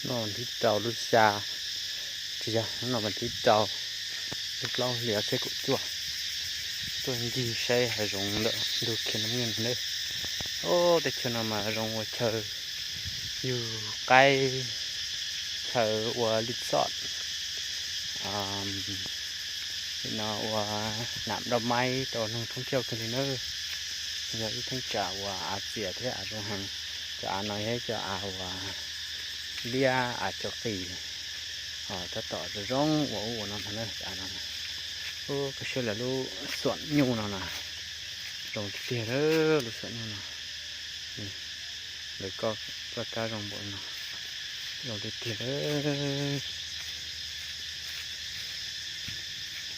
No nthib rau lub xya, tsis yog, no mas nthib rau lub plaub hlis ob txhiab kaum cuaj. Tuaj ncig saib hav zoov ntawm ntug khiav noob nyoog no na. Ob teb chaws no mas zoo ua chaw yug qaib, chaw ua resort, li no ua nam doj maib rau neeg thoob thiab kawg li na. Yog ib theej tsam uas av txias thiab av zoo heev. Cov av no yog ib cov av uas liab, av cov qis, tab tom zoo zoo ua ub ua no ntag na. Cov av no, koj saib lawv lub xuam nyuj no na, zoo tiag tiag lawm lub xuam nyuj no. Lawv koj kab zoo npaum no, zoo tiag tiag lawm.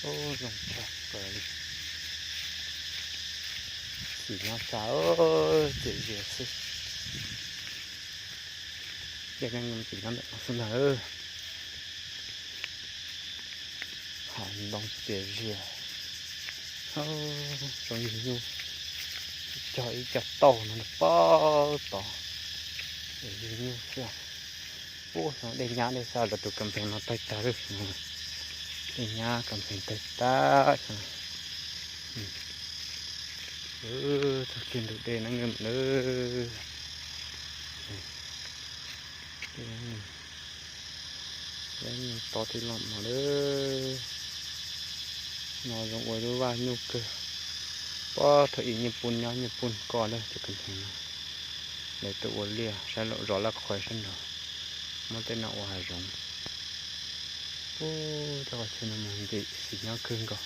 Zoo tshaj plaws li. Xim nyob tshaj, txias zias xwb. Dej neeg tsis nyob ntawm no xwb ntag. Hav ntoo txias zias, zoo yug nyuj, cog ib co tauj no pob tod, yug nyuj xwb. Ub, dej nyab dej xwb los tus kas phees no tawg tag lawm. Dej nyab kas phees tawg tag. Txog kiag ntug dej neeb na. Lawv nyuj tob tib lom no lawm. No zoo ua lub vaj nyuj kawg. Pob thaum ub Nyij Pooj nyob Nyij Pooj koj lawm cov kas phees no. Lawv tuaj ua liaj saib zos Laj Qhuaib sab nraud, muab tej no ua hav zoov. Ub, cov qhov chaw no mas ntim xim nyob kawg nkaus.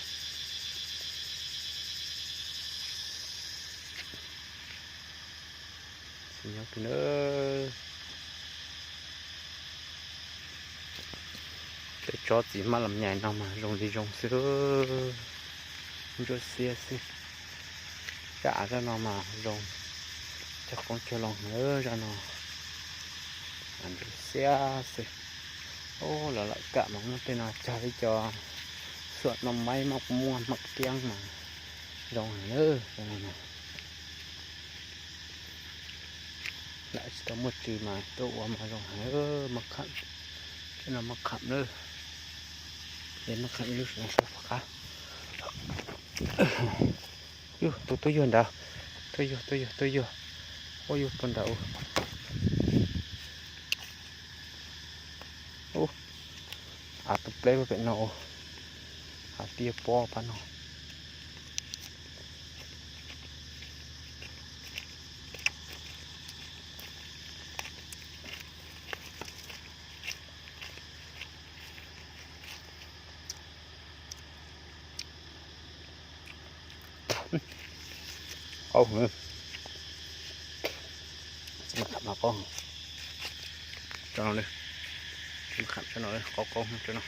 Xim nyob kawg na. Tej tsob txiv maj los nyaim no mas zoo li zoo xwb, ntsuab xiab xwb. Cov av zaj no mas zoo, cog qoob cog loo heev zaj no, ntsuab xiab xwb. Ub, lawv lam kam mas muab tej no cog ib co xuam no maib maj muaj maj kiab mas zoo heev. Lam tsis tau muaj tswv mas tuaj ua mas zoo heev. Maj kham, tej no maj kham lawm. Maj kham ib lub no sab tom qab. Yus, tus tuaj yuag ntawd, tuaj yuag, tuaj yuag, tuaj yuag. Ua yus puag nram ub. Ub, av tus pleb puag pem no, av tiaj pob pab no. Qau, txiv maj kham no qau, tso no, txiv maj kham tso no, qau qau tso no.